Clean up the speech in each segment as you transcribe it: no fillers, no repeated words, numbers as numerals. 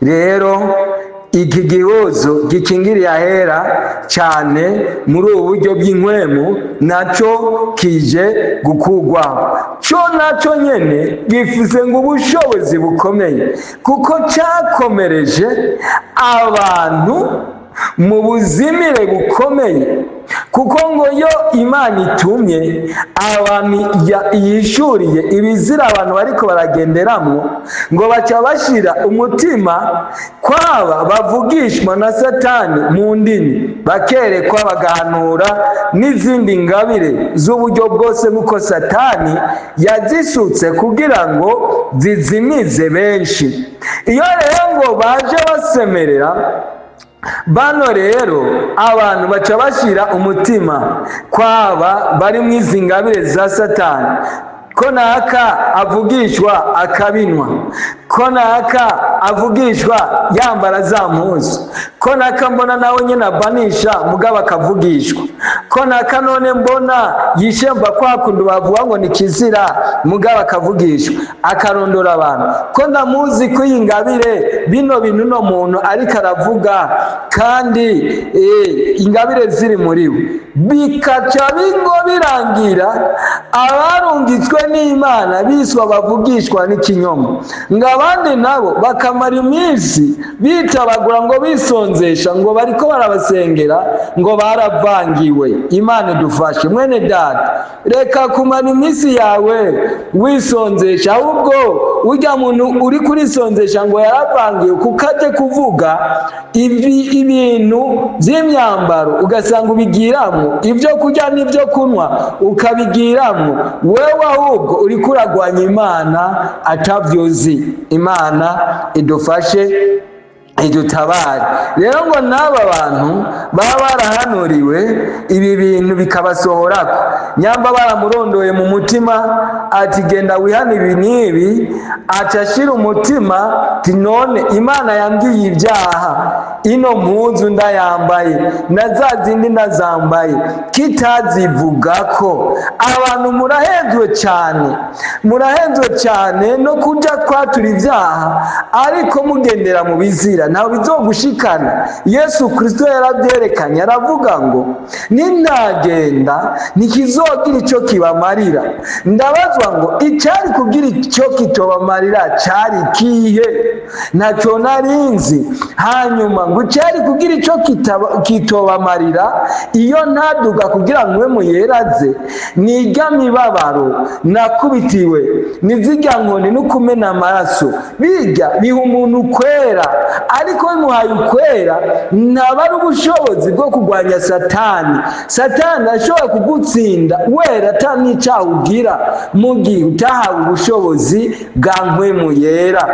Rero iki gihuzu gikingiriye ahera cyane muri ubu buryo bw'inkwemu nacyo kije gukugwaho. Cyo nacyo nyene gifise ngo ubushobozi bukomeye, kuko cyakomereje abantu mu buzimire bukomeye, kuko ngo yo Imana itumye abantu yishuriye ibizira abantu bariko baragenderamo, ngo baca bashira umutima kwaba bavugishwa na Satani mu ndimi, bakerekwa, bagahanura n'izindi ngabire z'uburyo bwose, nk'uko Satani yazisutse kugira ngo zizimize benshi. Iyo rero ngo baje basemerera bano, rero abantu baca bashyira umutima kwaba bari mu izi ngabire za Satani, ko naka avugishwa akabinwa, ko naka avugishwa yambara za mpuzu, ko naka mbona nawe nyine abanisha mugabo akavugishwa, ko naka none mbona yishemba kwa kundi bavuga ngo ni kizira mugabo akavugishwa, akarondora abantu, ko ndamuzi ko iyi ngabire bino bintu uno muntu ariko aravuga kandi ingabire ziri muri we, bikaca bingo birangira abarungitswe n'Imana biswa bavugishwa n'ikinyoma, ngo abandi nabo bakamara iminsi bitabagura ngo bisonzesha, ngo bariko barabasengera, ngo baravangiwe. Imana idufashe. Mwene data, reka kumara iminsi yawe wisonzesha, ahubwo ujya muntu uri kurisonzesha ngo yaravangiwe kuko aje kuvuga ibi ibintu by'imyambaro, ugasanga ubigiramo ibyo kurya n'ibyo kunywa ukabigiramo wewe, ahubwo uri kuragwanya Imana atavyuzi. Imana idufashe, idutabare. Rero ngo n'aba bantu baba barahanuriwe ibi bintu bikabasohorako, nyamba baramurondoye mu mutima ati: "Genda wihane ibi n'ibi", aca ashira umutima ati: "None Imana yambwiye ibyaha, ino mpuzu ndayambaye na za zindi ndazambaye kitazivuga ko." Abantu murahenzwe cyane, murahenzwe cyane no kuja kwatura ibyaha, ariko mugendera mu bizira ntawe bizogushikana. Yesu Kristo yarabyerekanye, aravuga ngo: "Nintagenda ntikizogira icyo kibamarira." Ndabazwa ngo icyari kugira icyo kitobamarira cyari kihe? Ntacyo narinzi. Hanyuma ngo icyari kugira icyo kitobamarira iyo ntaduga kugira ngo mwe muyeraze, nijya mibabaro nakubitiwe, nizijya nkoni no kumena amaraso, bijya biha umuntu kwera, ariko bimuhaye ukwera ntaba ari ubushobozi bwo kurwanya Satani. Satani ashobora kugutsinda wera ata n'icyaha ugira, mu gihe utahawe ubushobozi bwa mpwemu yera.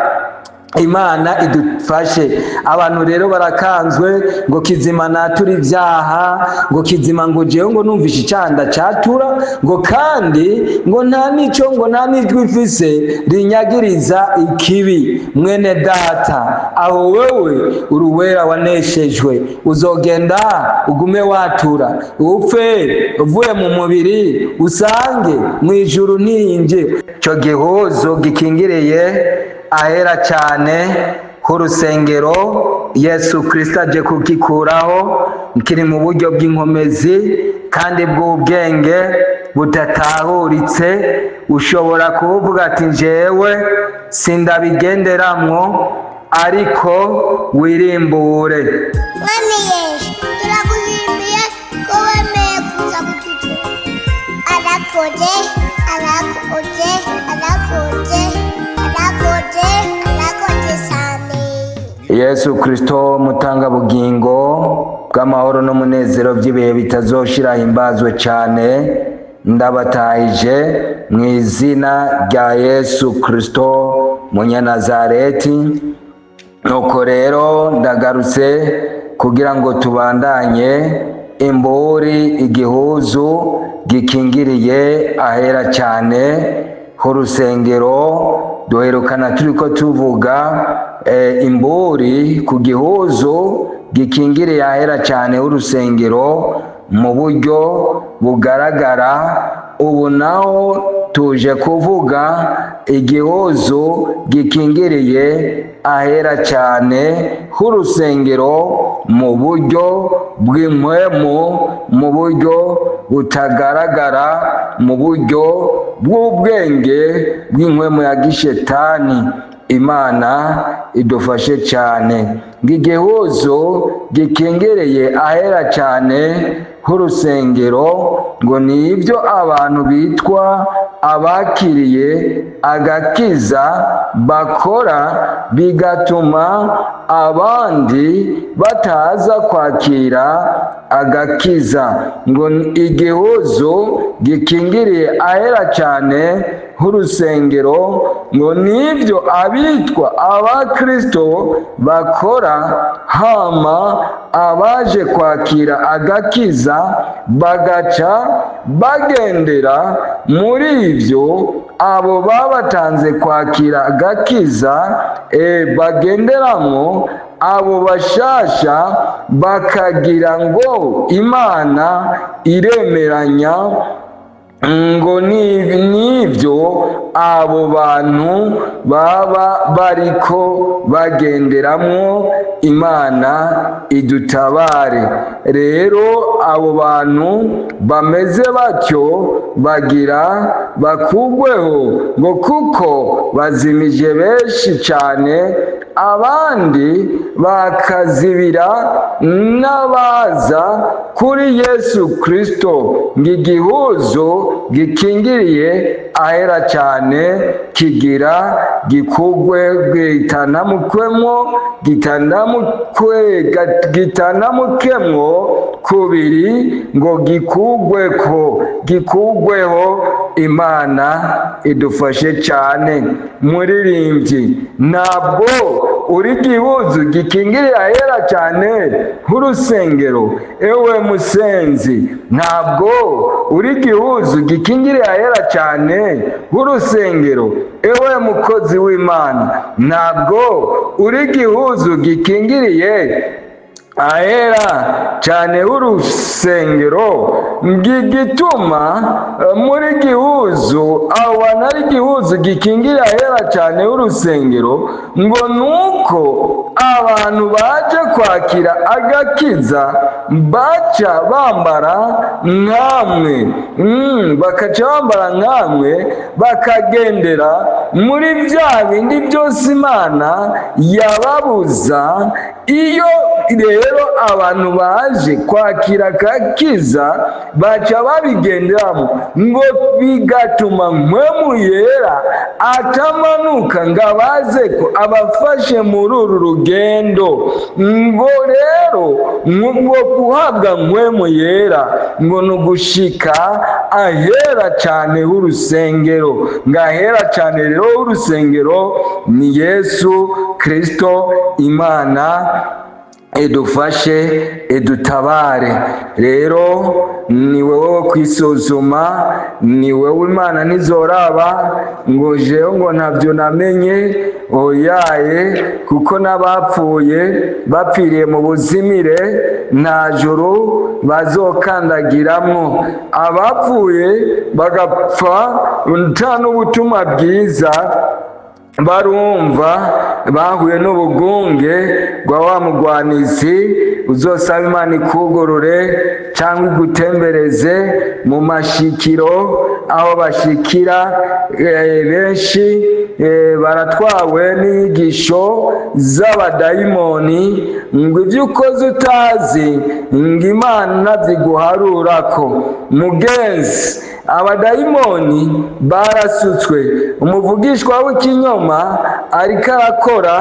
Imana idufashe. Abantu rero barakanzwe ngo kizima natura ibyaha, ngo kizima ngo jewe ngo numvishe icanda catura, ngo kandi ngo nta nico, ngo nta n'ijwi mfise rinyagiriza ikibi. Mwene data, aho wewe uri uwera waneshejwe, uzogenda ugume watura, upfe uvuye mu mubiri, usange mu ijuru ntinje. Ico gihuzu gikingiriye ahera cyane h'urusengero, Yesu Kristo aje kugikuraho. Kiri mu buryo bw'inkomezi kandi bw'ubwenge budatahuritse. Ushobora kuvuga ati: "Njewe sindabigenderamwo", ariko wirimbure. Mwami Yesu, turagushimiye ko wemeye kuza kudutora. Arakoze, arakoze, arakoze, arakoze, arakoze cyane. Yesu Kristo mutangabugingo bw'amahoro n'umunezero by'ibihe bitazoshira, himbazwe cyane. Ndabatahije mu izina rya Yesu Kristo Munyanazareti. Nuko rero ndagarutse kugira ngo tubandanye imburi igihuzu gikingiriye ahera cyane h'urusengero. Duherukana turiko tuvuga imburi ku gihuzu gikingiriye ahera cyane h'urusengero mu buryo bugaragara. Ubu naho tuje kuvuga igihuzu gikingiriye ahera cyane h'urusengero mu buryo bw'impwemu, mu buryo butagaragara, mu buryo bw'ubwenge bw'impwemu ya gishetani. Imana idufashe cyane. Ngo igihuzu gikingereye ahera cyane h'urusengero ngo ni ibyo abantu bitwa abakiriye agakiza bakora, bigatuma abandi bataza kwakira agakiza. Ngo igihuzu gikingiriye ahera cyane h'urusengero ngo nibyo abitwa abakristo bakora, hama abaje kwakira agakiza bagaca bagendera muri ibyo abo babatanze kwakira agakiza bagenderamo. Abo bashasha bakagira ngo Imana iremeranya ngo nibyo abo bantu baba bariko bagenderamwo. Imana idutabare. Rero abo bantu bameze batyo bagira bakugweho, ngo kuko bazimije benshi cyane, abandi bakazibira n'abaza kuri Yesu Kristo. Ngo igihuzu gikingiriye ahera cyane kigira gikugwe, gitanamukwemwo, gitanamukemwo kubiri, ngo gikugweko, gikugweho. Imana idufashe cyane. Muririmbyi, ntabwo uri gihuzu gikingiriye ahera cyane nk'urusengero? Ewe musenzi, ntabwo uri gihuzu gikingiriye ahera cyane nk'urusengero? Ewe mukozi w'Imana, ntabwo uri gihuzu gikingiriye ahera cyane h'urusengero? Ngigituma muri gihuzu, abo bantu ari gihuzu gikingira ahera cyane h'urusengero, ngo nuko abantu baje kwakira agakiza baca bambara nkamwe, bakaca bambara nkamwe, bakagendera muri bya bindi byose Imana yababuza. Iyo rero abantu baje kwakira agakiza baca babigenderamo, ngo bigatuma Mpwemu Yera atamanuka ngo abaze ko abafashe muri uru rugendo. Ngo rero ngo guhabwa Mpwemu Yera ngo ni ugushika ahera cyane h'urusengero. Ngo ahera cyane rero h'urusengero ni Yesu Kristo. Imana idufashe, idutabare. Rero ni wowe wo kwisuzuma, ni wowe. Imana ntizoraba ngo jewe ngo ntabyo namenye, oyaye, kuko n'abapfuye bapfiriye mu buzimire nta juru bazokandagiramwo. Abapfuye bagapfa nta n'ubutumwa bwiza barumva, bahuye n'ubugunge bwa wa mugwanizi. Uzosaba Imana ikugurure cyangwa igutembereze mu mashikiro aho bashikira benshi baratwawe n'inyigisho z'abadayimoni, ngo ibyo ukoze utazi ngo Imana ziguharurako. Mugenzi, abadayimoni barasutswe. Umuvugishwa w'ikinyoma ariko arakora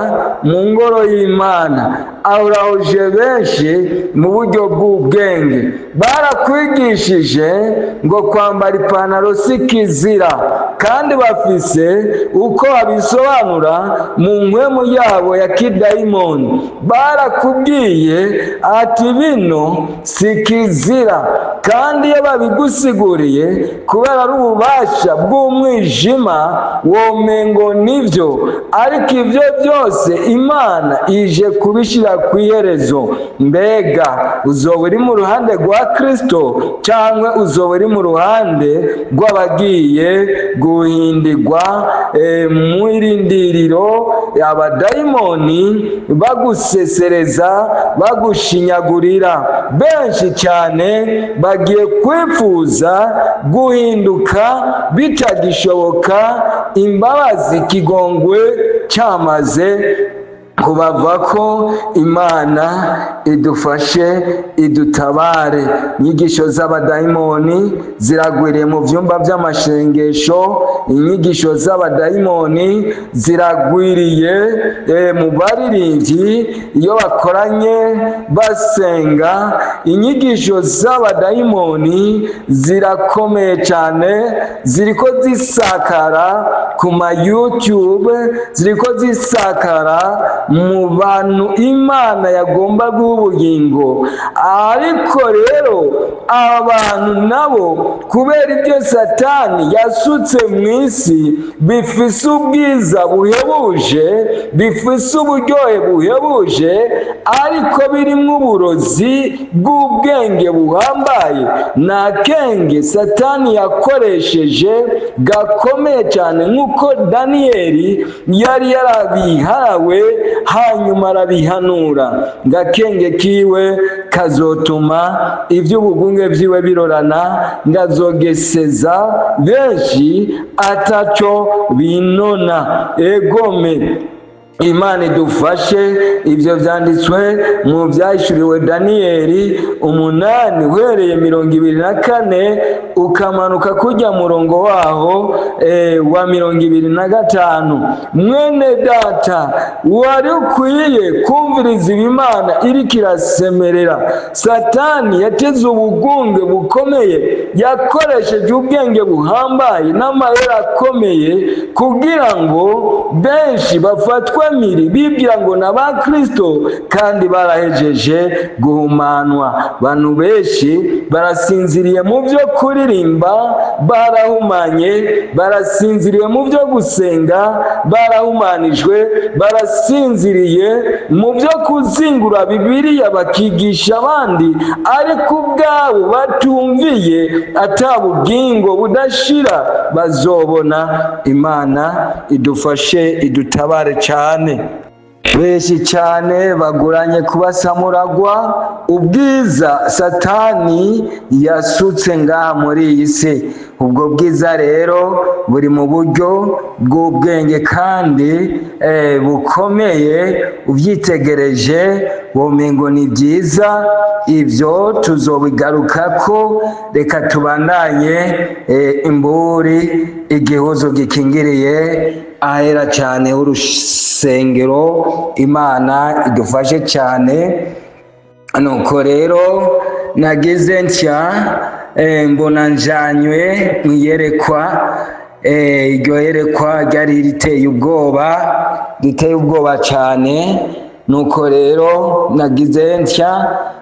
mu ngoro y'Imana, arahuje benshi mu buryo bw'ubwenge. Barakwigishije ngo kwambara ipantaro si kizira, kandi bafise uko babisobanura mu nkwemu yabo ya kidayimoni. Barakubwiye ati bino si kizira, kandi iyo babigusiguriye Kubera ari ububasha bw'umwijima, womengo nibyo, ariko ibyo byose Imana ije kubishyira ku iherezo. Mbega uzoba uri mu ruhande rwa Kristo, cyangwa uzoba uri mu ruhande rw'abagiye guhindirwa mu irindiriro, abadayimoni bagusesereza, bagushinyagurira? Benshi cyane bagiye kwifuza guhinduka bitagishoboka, imbabazi, kigongwe cyamaze kubava ko. Imana idufashe, idutabare. Inyigisho z'abadayimoni ziragwiriye mu byumba by'amashengesho, inyigisho z'abadayimoni ziragwiriye mu baririmbyi iyo bakoranye basenga. Inyigisho z'abadayimoni zirakomeye cyane, ziriko zisakara ku ma YouTube, ziriko zisakara mu bantu Imana yagomba guha ubugingo. Ariko rero aba bantu nabo, kubera ibyo Satani yasutse mu isi bifise ubwiza buhebuje, bifise uburyohe buhebuje, ariko birimo uburozi bw'ubwenge buhambaye, ni akenge Satani yakoresheje gakomeye cyane, nk'uko Daniyeli yari yarabihawe, hanyuma arabihanura, ngo akenge kiwe kazotuma iby'ubugunge byiwe birorana, ngo azogeseza benshi ataco binona. Egome, Imana idufashe. Ibyo byanditswe mu Byahishuriwe Daniyeli 8, uhereye 24 ukamanuka kujya murongo waho wa 25. Mwene data, wari ukwiye kumviriza Imana iriko irasemerera. Satani yateze ubugunge bukomeye, yakoresheje ubwenge buhambaye n'amayeri akomeye kugira ngo benshi bafatwe miri, bibwira ngo ni abakristo kandi barahejeje guhumanwa. Bantu benshi barasinziriye mu byo kuririmba, barahumanye, barasinziriye mu byo gusenga, barahumanijwe, barasinziriye mu byo kuzingura Bibiliya bakigisha abandi, ariko ubwabo batumviye, ata bugingo budashira bazobona. Imana idufashe, idutabare cyane. Benshi cyane baguranye kubasamuragwa ubwiza Satani yasutse ngaha muri iyi si. Ubwo bwiza rero buri mu buryo bw'ubwenge kandi bukomeye. Ubyitegereje womengo ni byiza. Ibyo tuzobigarukako. Reka tubandanye. Imburi, igihuzu gikingiriye ahera cyane h'urusengero. Imana idufashe cyane. Nuko rero nagize ntya, mbona njanywe mu iyerekwa. Iryo yerekwa ryari riteye ubwoba, riteye ubwoba cyane. Nuko rero nagize ntya,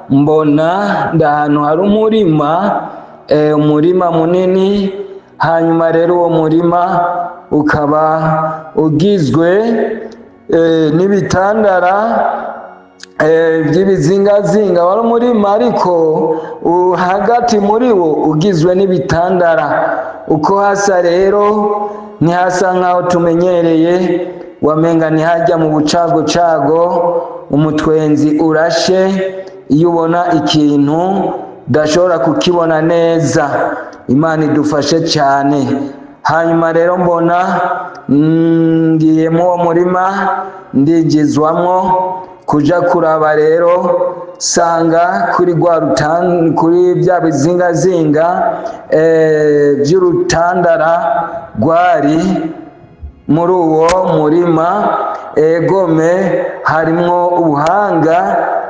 mbona ndahantu hari umurima, umurima munini. Hanyuma rero uwo murima ukaba ugizwe n'ibitandara by'ibizingazinga. Wari umurima, ariko hagati muri wo ugizwe n'ibitandara. Uko hasa rero ntihasa nk'aho tumenyereye, wamenga ntihajya mu bucagocago umutwenzi urashe. Iyo ubona ikintu udashobora kukibona neza. Imana idufashe cyane. Hanyuma rero mbona ngiye muri uwo murima, ndinjizwamwo kuja kuraba. Rero sanga kuri rwa rutan kuri bya bizingazinga by'urutandara rwari muri uwo murima, egome, harimwo ubuhanga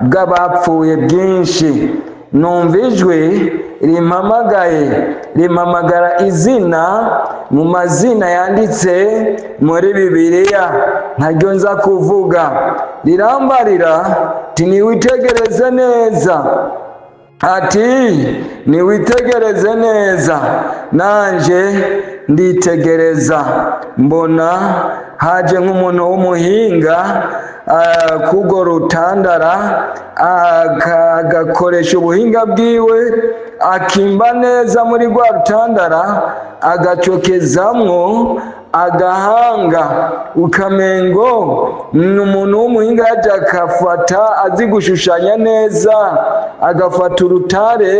bw'abapfuye bwinshi. Numva ijwi rimpamagaye, rimpamagara izina mu mazina yanditse muri Bibiliya ntaryo nza kuvuga. Rirambarira ati: "Niwitegereze neza." Ati: "Niwitegereze neza." Nanje nditegereza, mbona haje nk'umuntu w'umuhinga k'urwo rutandara, agakoresha ubuhinga bwiwe, akimba neza muri rwa rutandara, agacokezamwo agahanga, ukamengo ni umuntu w'umuhinga yaje akafata, azi gushushanya neza, agafata urutare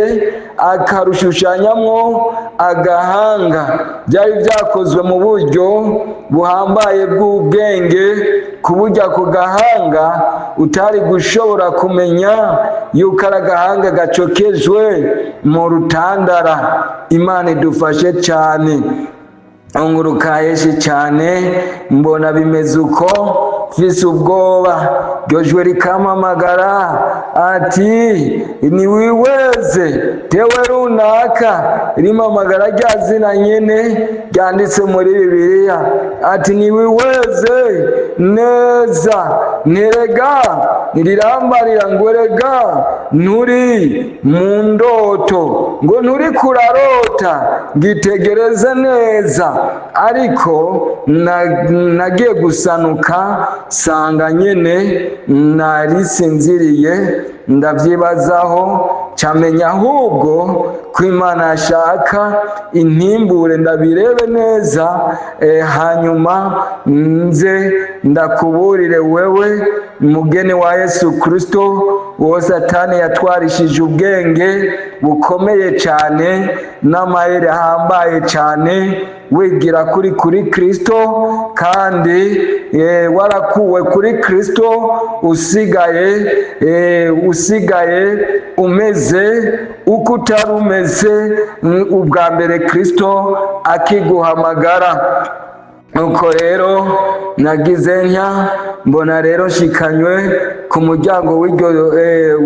akarushushanyamwo agahanga. Byari byakozwe mu buryo buhambaye bw'ubwenge, ku buryo ako gahanga utari gushobora kumenya yuko ari agahanga gacokejwe mu rutandara. Imana idufashe cyane. Unguruka henshi cyane, mbona bimeze uko, mfise ubwoba. Iryo jwi rikampamagara ati: "Niwiweze tewe runaka." Rimpamagara rya zina nyene ryanditse muri Bibiliya, ati: "Niwiweze neza." Nterega ntirirambarira ngo: "Erega nturi mu ndoto, ngo nturi kurarota, ngitegereze neza." Ariko nagiye gusanuka, sanga nyene narisinziriye. Ndavyibazaho, camenya ahubwo ko Imana yashaka intimbure ndabirebe neza, hanyuma nze ndakuburire wewe mugeni wa Yesu Kristo, uwo Satani yatwarishije ubwenge bukomeye cyane n'amayeri ahambaye cyane, wigira kuri Kristo kandi warakuwe kuri Kristo, usigaye umeze uko utari umeze ubwa mbere Kristo akiguhamagara. Nuko rero nagize ntya, mbona rero nshikanywe ku muryango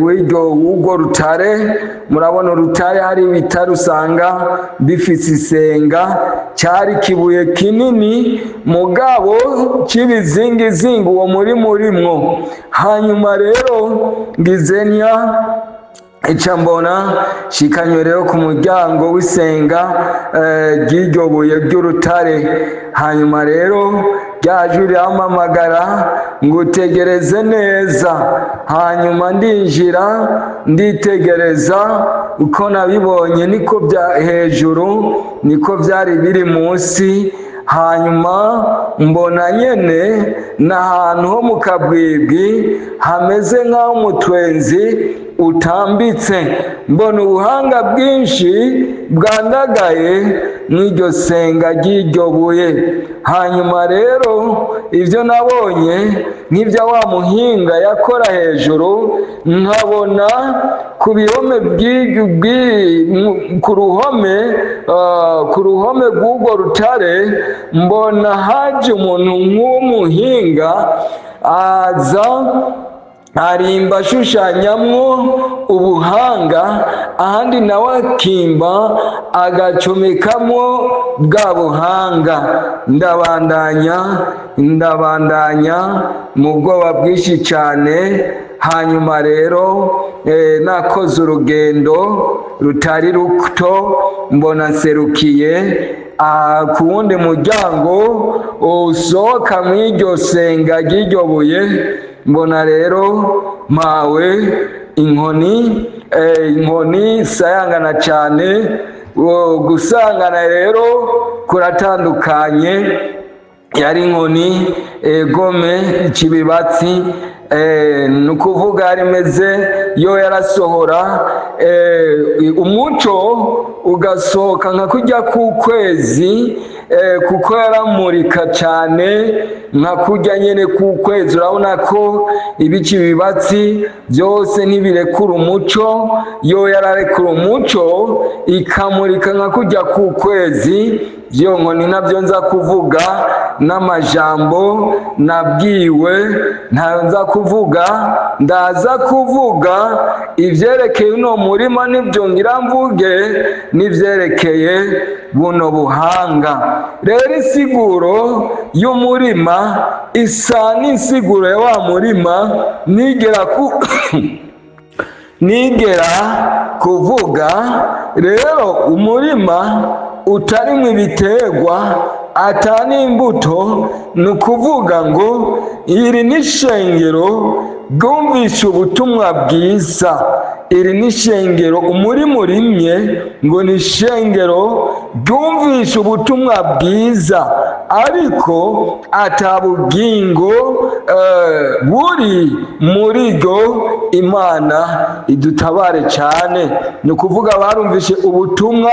w'iryo w'urwo rutare. Murabona urutare, hari ibitare usanga bifise isenga. Cyari kibuye kinini mugabo cy'ibizingizingi, uwo muri murimwo. Hanyuma rero ngize ntya, ica mbona shikanywe rero ku muryango w'isenga ry'iryo buye ry'urutare. Hanyuma rero ryaje rirampamagara ngo: "Utegereze neza." Hanyuma ndinjira, nditegereza. Uko nabibonye niko bya hejuru, niko byari biri munsi. Hanyuma mbona nyene ni ahantu ho mu kabwibwi, hameze nk'aho umutwenzi utambitse. Mbona ubuhanga bwinshi bwandagaye mw'iryo senga ry'iryo buye. Hanyuma rero ibyo nabonye nk'ibya wa muhinga yakora hejuru, nkabona ku bihome ku ruhome rw'urwo rutare, mbona haje umuntu nk'umuhinga, aza arimba ashushanyamwo ubuhanga, ahandi nawe akimba agacomekamwo bwa buhanga. Ndabandanya, ndabandanya mu bwoba bwinshi cyane. Hanyuma rero nakoze urugendo rutari ruto, mbona nserukiye ku wundi muryango usohoka mw'iryo senga ry'iryo buye. Mbona rero mpawe inkoni, inkoni isayangana cyane. Gusangana rero kuratandukanye. Yari inkoni egome ikibibatsi, ni ukuvuga yari imeze yo yarasohora umuco, ugasohoka nka kujya k'ukwezi, kuko yaramurika cyane nka kujya nyine k'ukwezi. Urabona ko ibice ibibatsi byose ntibirekura umuco, yo yararekura umuco, ikamurika nka kujya k'ukwezi. Byo nkoni nabyo nza kuvuga n'amajambo nabwiwe ntayo nza kuvuga. Ndaza kuvuga ibyerekeye uno murima, nibyo ngira mvuge n'ibyerekeye buno buhanga. Rero insiguro y'umurima isa n'insiguro ya wa murima nigera kuvuga. Rero umurima utarimwo ibiterwa ata n'imbuto. Ni ukuvuga ngo iri ni ishengero bwumvise ubutumwa bwiza. Iri ni ishengero, umurima urimye, ngo ni ishengero ryumvise ubutumwa bwiza, ariko ata bugingo buri muri ryo. Imana idutabare cyane. Ni ukuvuga barumvise ubutumwa,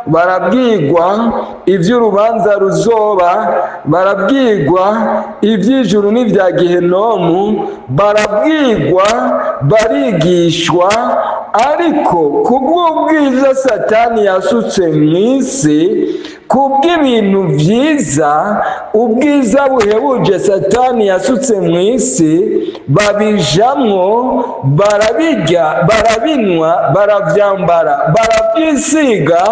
barabwirwa iby'urubanza ruzoba, barabwirwa iby'ijuru n'ibya gehenomu, barabwirwa, barigishwa, ariko kubw'ubwiza Satani yasutse mu isi, kubw'ibintu byiza, ubwiza buhebuje Satani yasutse mu isi, babijamwo, barabirya, barabinwa, barabyambara, barabyisiga,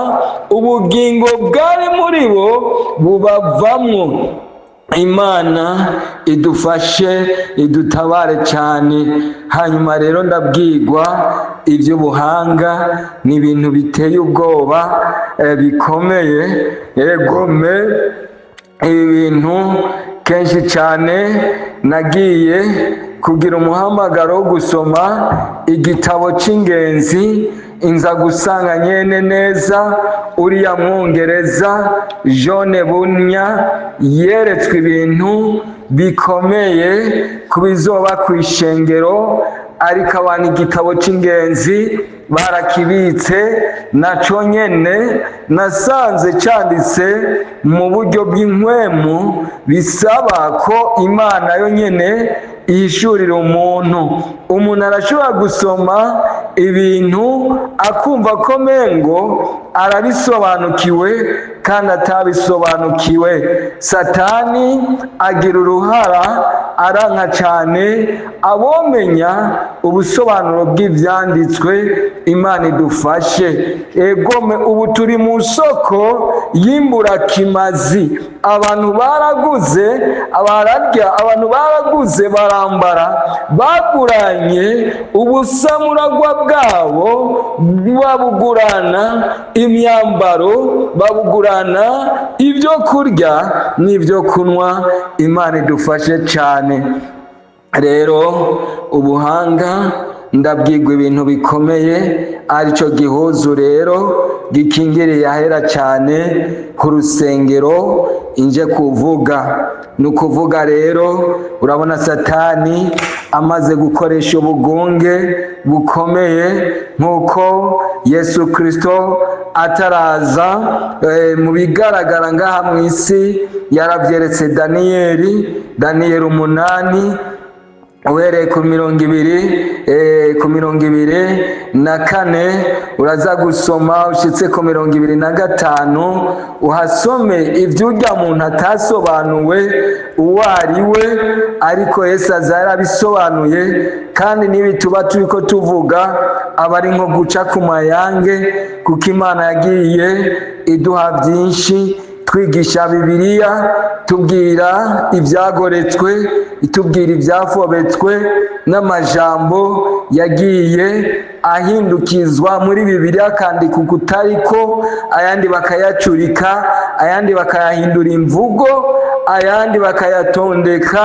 ubugingo bwari muri bo bubavamwo. Imana idufashe, idutabare cyane. Hanyuma rero ndabwirwa iby'ubuhanga, ni ibintu biteye ubwoba, bikomeye. Egome, ibi bintu kenshi cyane nagiye kugira umuhamagaro wo gusoma igitabo cy'ingenzi, inza gusanga nyene neza uriya Mwongereza John Bunyan yeretswe ibintu bikomeye ku bizoba ku ishengero, ariko abantu igitabo cy'ingenzi barakibitse. Naco nyene nasanze cyanditse mu buryo bw'impwemu, bisaba ko Imana yo nyene ihishurira umuntu. Umuntu arashobora gusoma ibintu akumva ko mengo arabisobanukiwe kandi atabisobanukiwe. Satani agira uruhara, aranka cyane abomenya ubusobanuro bw'ibyanditswe. Imana idufashe. Egome, ubu turi mu soko y'imburakimazi. Abantu baraguze, bararya, abantu baraguze, barambara, baguranye ubusamuragwa bwabo, babugurana imyambaro, babugurana ibyo kurya n'ibyo kunywa. Imana idufashe cyane. Rero ubuhanga, ndabwirwa ibintu bikomeye, aricyo gihuzu rero gikingiriye ahera cyane ku rusengero inje kuvuga. Ni ukuvuga rero, urabona Satani amaze gukoresha ubugunge bukomeye, nk'uko Yesu Kirisito ataraza, mu bigaragara ngaha mu isi, yarabyeretse Daniyeli, Daniyeli 8, uhereye ku 20, ku 24, uraza gusoma ushyitse ku 25, uhasome iby'urya muntu atasobanuwe uwo ari we, ariko Yesu aza yarabisobanuye. Kandi n'ibi tuba turi ko tuvuga aba ari nko guca ku mayange, kuko Imana yagiye iduha byinshi, twigisha Bibiliya, tubwira ibyagoretswe, itubwira ibyafobetswe n'amajambo yagiye ahindukizwa muri Bibiliya, akandika ukutariko, ayandi bakayacurika, ayandi bakayahindura imvugo, ayandi bakayatondeka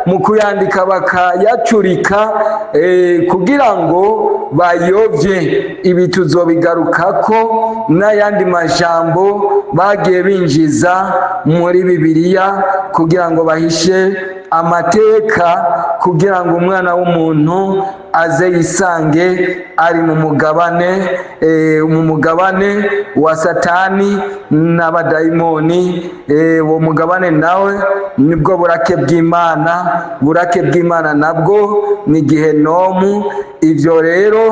mu kuyandika bakayacurika, kugira ngo bayobye. Ibi tuzobigarukako n'ayandi majambo bagiye binjiza muri Bibiliya kugira ngo bahishe amateka, kugira ngo umwana w'umuntu aze yisange ari mu mugabane wa Satani n'abadayimoni. Uwo mugabane nawe nibwo burake bw'Imana. Burake bw'Imana nabwo ni gehenomu. Ibyo rero,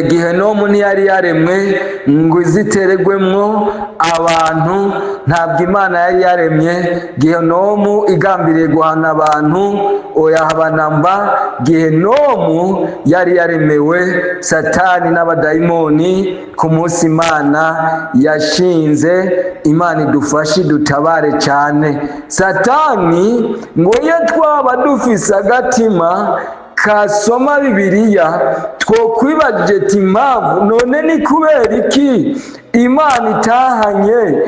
gehenomu ntiyari yaremwe ngo iziteregwemwo abantu. Ntabwo Imana yari yaremye gehenomu igambiriye guhana abantu, oya, habanamba. Gehenomu yari yaremewe Satani n'abadayimoni ku munsi Imana yashinze. Imana idufashe, dutabare cyane. Satani ngo iyo twaba dufise agatima kasoma Bibiliya, twokwibagije ati impamvu none ni kubera iki? Imana itahanye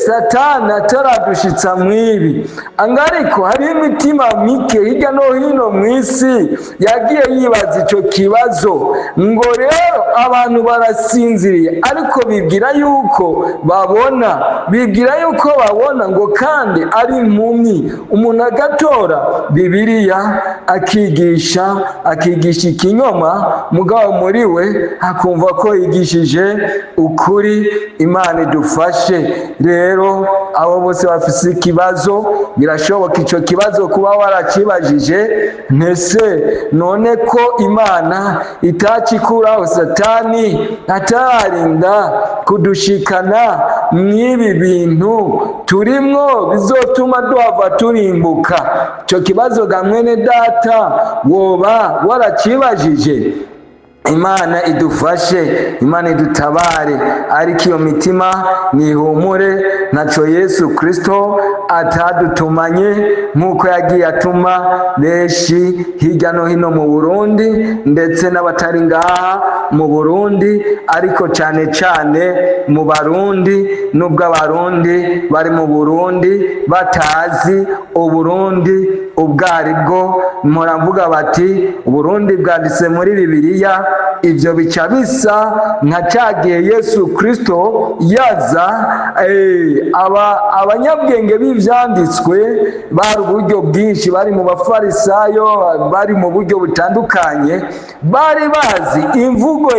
Satani ataradushitsa mwibi. Ariko hariho imitima mike hirya no hino mu isi yagiye yibaza ico kibazo, ngo rero abantu barasinziriye, ariko bibwira yuko babona, bibwira yuko babona, ngo kandi ari impumyi. Umuntu agatora Bibiliya akigisha, akigisha ikinyoma, mugabo muri we akumva ko yigishije ukuri. Imana idufashe. Rero abo bose bafise ikibazo, birashoboka ico kibazo kuba warakibajije, ntese none ko Imana itacikuraho Satani atararinda kudushikana mw'ibi bintu turimwo bizotuma duhava turimbuka? Ico kibazo ga mwene data woba warakibajije. Imana idufashe, Imana idutabare. Ariko iyo mitima nihumure, ntaco Yesu Kristo atadutumanye, nk'uko yagiye atuma benshi hirya no hino mu Burundi, ndetse n'abatari ngaha mu Burundi, ariko cane cane mu Barundi, nubwo Abarundi bari mu Burundi batazi Uburundi ubwo aribwo. Mpora mvuga bati Uburundi bwanditse muri Bibiliya. Ibyo bica bisa nka cyagihe Yesu Kristo yaza, abanyabwenge b'ivyanditswe bari uburyo bwinshi, bari mu Bafarisayo, bari mu buryo butandukanye, bari bazi imvugo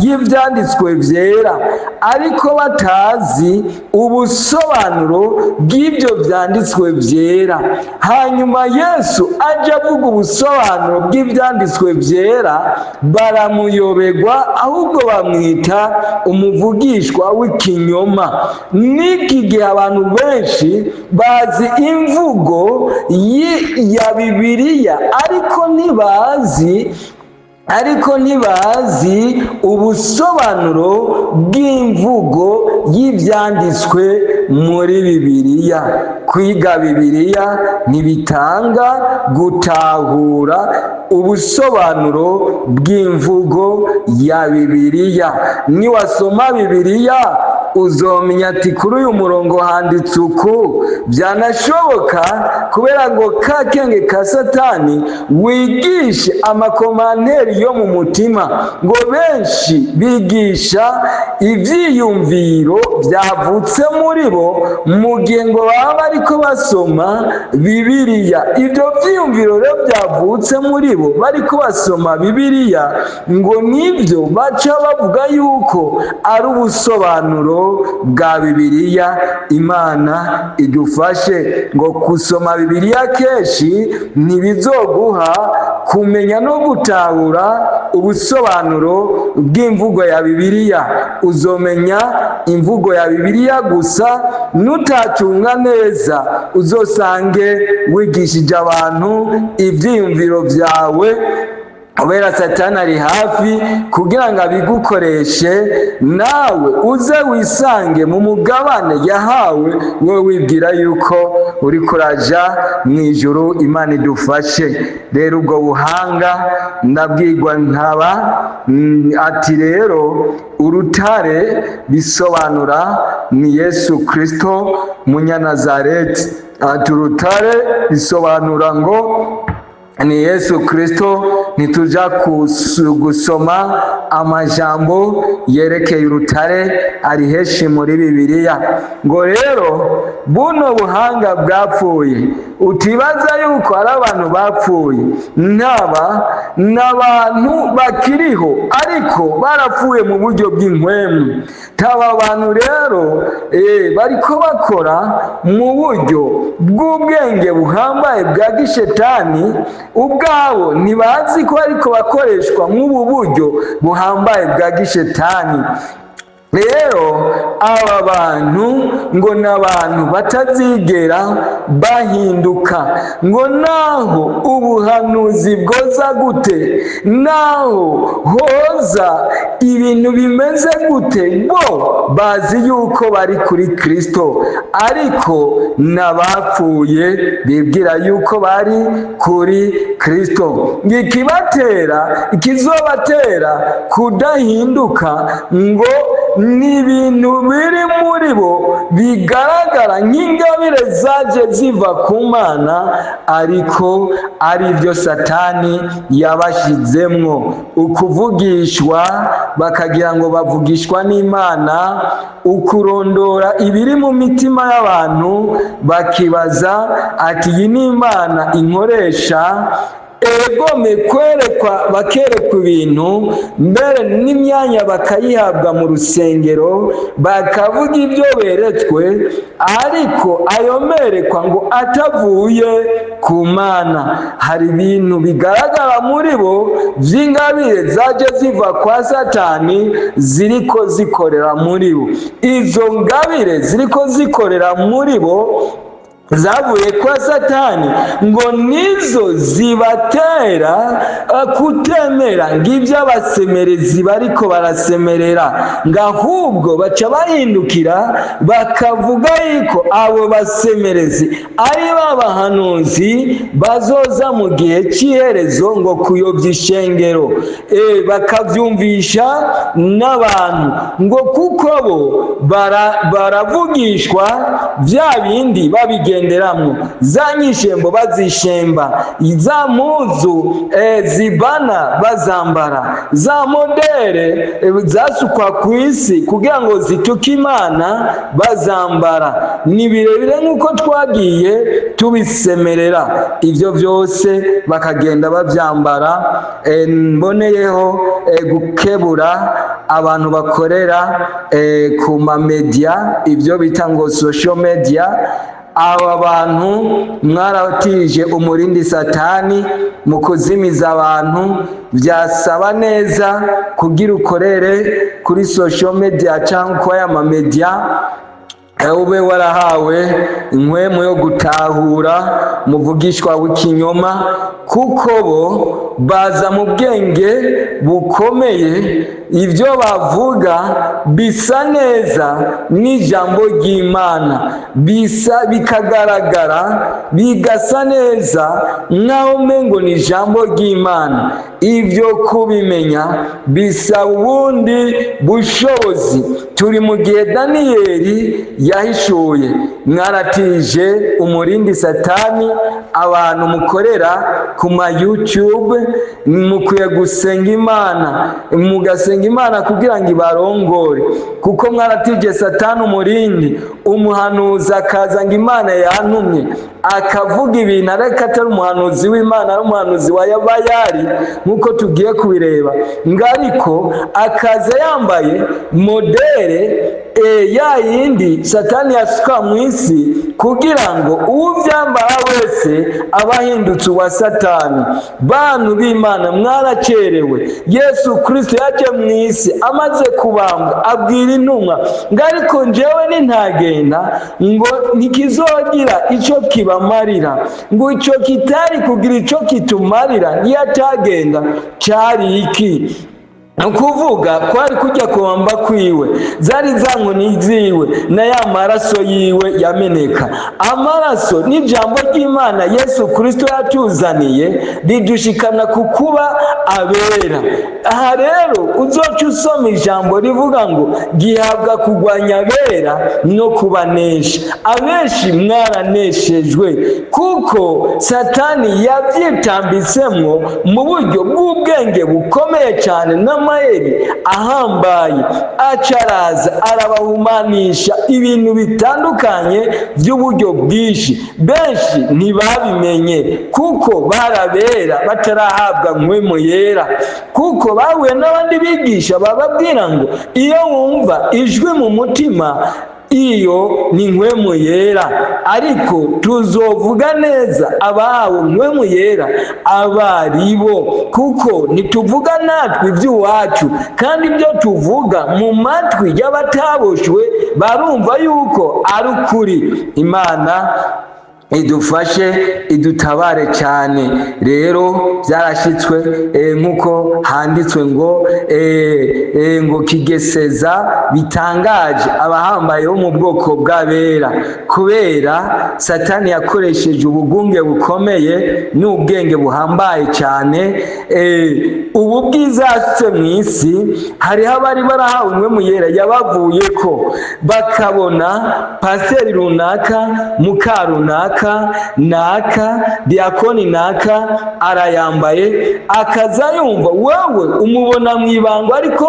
y'ivyanditswe vyera, ariko batazi ubusobanuro bw'ibyo vyanditswe vyera. Hanyuma Yesu aje avuga ubusobanuro bw'ivyanditswe vyera, baramuyoberwa, ahubwo bamwita umuvugishwa w'ikinyoma. N'iki gihe abantu benshi bazi imvugo ya Bibiliya, ariko ntibazi ubusobanuro bw'imvugo y'ivyanditswe muri Bibiliya. Kwiga Bibiliya ntibitanga gutahura ubusobanuro bw'imvugo ya Bibiliya. Niwasoma Bibiliya uzomenya ati kuri uyu murongo handitse uku. Byanashoboka kubera ngo ka kenge ka Satani wigishe ama commentaires yo mu mutima, ngo benshi bigisha ivyiyumviro byavutse muri bo mu gihe ngo baba bariko basoma Bibiliya. Ibyo vyiyumviro rero byavutse muri bo bariko basoma Bibiliya, ngo nibyo baca bavuga yuko ari ubusobanuro bwa Bibiliya. Imana idufashe. Ngo gusoma Bibiliya kenshi ntibizoguha kumenya no gutahura ubusobanuro bw'imvugo ya Bibiliya. Uzomenya imvugo ya Bibiliya gusa, nutacunga neza uzosange wigishije abantu ivyiyumviro vyawe, kubera Satani ari hafi kugira ngo abigukoreshe, nawe uze wisange mu mugabane yahawe, wowe wibwira yuko uri kuraja mu ijuru. Imana idufashe. Rero ubwo buhanga ndabwirwa nkaba ati rero urutare bisobanura ni Yesu Kristo Munyanazareti. Ati urutare bisobanura ngo ni Yesu Kristo. Ntituja gusoma amajambo yerekeye urutare, ari henshi muri Bibiliya. Ngo rero buno buhanga bwapfuye, utibaza yuko ari abantu bapfuye, ntaba n'abantu bakiriho, ariko barapfuye mu buryo bw'impwemu. Taba abantu rero bariko bakora mu buryo bw'ubwenge buhambaye bwa gishetani, ubwabo ntibazi ko ariko bakoreshwa nk'ubu buryo buhambaye bwa gishetani. Rero aba bantu ngo ni abantu batazigera bahinduka, ngo naho ubuhanuzi bwoza gute, naho hoza ibintu bimeze gute, bo bazi yuko bari kuri Kristo, ariko n'abapfuye bibwira yuko bari kuri Kristo. Ikibatera, ikizobatera kudahinduka ngo Ni ibintu biri muri bo bigaragara nk'ingabire zaje ziva ku Mana, ariko ari byo Satani yabashizemwo. Ukuvugishwa, bakagira ngo bavugishwa n'Imana, ukurondora ibiri mu mitima y'abantu, bakibaza ati: "Iyi ni Imana inkoresha?" Egome kwerekwa, bakerekwa ibintu, mbere n'imyanya bakayihabwa mu rusengero, bakavuga ibyo beretswe, ariko ayo merekwa ngo atavuye ku Mana. Hari ibintu bigaragara muri bo by'ingabire zaje ziva kwa Satani ziriko zikorera muri bo. Izo ngabire ziriko zikorera muri bo zavuye kwa Satani, ngo nizo zibatera kutemera ngo ibyo abasemerezi bariko barasemerera, ngo ahubwo baca bahindukira bakavuga yuko abo basemerezi ari ba bahanuzi bazoza mu gihe cy'iherezo ngo kuyobya ishengero, bakabyumvisha n'abantu, ngo kuko bo baravugishwa bya bindi babigenderamwo, za nyishembo bazishemba, za mpuzu zibana bazambara, za modèle zasukwa ku isi kugira ngo zituke Imana bazambara. Ni birebire nk'uko twagiye tubisemerera, ibyo byose bakagenda babyambara. Mboneyeho gukebura abantu bakorera ku ma media, ibyo bita ngo social media. Aba bantu mwaratije umurindi Satani mu kuzimiza abantu. Byasaba neza kugira ukorere kuri social media cyangwa kuri aya ma media, ube warahawe inkwemu yo gutahura muvugishwa w'ikinyoma, kuko bo baza mu bwenge bukomeye. Ibyo bavuga bisa neza n'ijambo ry'Imana, bisa bikagaragara, bigasa neza nk'aho umengo ni ijambo ry'Imana. Ibyo kubimenya bisaba ubundi bushobozi. Turi mu gihe Daniyeli yahishuye. Mwaratije umurindi Satani. Abantu mukorera ku ma YouTube, mukwiye gusenga Imana, mugasenga Imana kugira ngo ibarongore, kuko mwaratije Satani umurindi. Umuhanuzi akaza ngo: "Imana yantumye", akavuga ibintu, ariko atari umuhanuzi w'Imana, ari umuhanuzi wa Bayali, nk'uko tugiye kubireba. Ngo ariko akaza yambaye modèle ya yindi Satani yasuka mu isi, kugira ngo uwubyambara wese aba ahindutse uwa Satani. Bantu b'Imana, mwaracerewe. Yesu Kirisito yaje mu isi amaze kubambwa, abwira intumwa ngo: "Ariko njyewe nintagenda, ngo ntikizogira icyo kibamarira." Ngo icyo kitari kugira icyo kitumarira niyo atagenda cyari iki? Ni ukuvuga kwari kujya kubamba kwiwe, zari za nkoni ziwe na ya maraso yiwe yameneka. Amaraso n'ijambo ry'Imana Yesu Kirisito yatuzaniye ridushikana ku kuba abera. Aha rero uzoca usoma ijambo rivuga ngo gihabwa kurwanya abera no kubanesha. Abenshi mwaraneshejwe, kuko Satani yabyitambitsemwo mu buryo bw'ubwenge bukomeye cyane n'amayeri ahambaye, acaraza arabahumanisha ibintu bitandukanye by'uburyo bwinshi. Benshi ntibabimenye kuko barabera batarahabwa Mpwemu Yera, kuko bahuye n'abandi bigisha bababwira ngo: "Iyo wumva ijwi mu mutima, iyo ni Mpwemu Yera." Ariko tuzovuga neza abahawe Mpwemu Yera abaribo, kuko ntituvuga natwe iby'iwacu, kandi ibyo tuvuga mu matwi y'abataboshwe barumva yuko ari ukuri. Imana Idufashe, idutabare cyane. Rero byarashyitswe, nk'uko handitswe ngo ngo kigeseza bitangaje abahambaye bo mu bwoko bw'abera, kubera Satani yakoresheje ubugunge bukomeye n'ubwenge buhambaye cyane. Ubu bwiza yasutse mu isi, hariho abari barahawe Mpwemu Yera yabavuye ko bakabona pasiteri runaka, muka runaka, naka diyakoni naka arayambaye, akaza yumva wowe umubona mu ibango. Ariko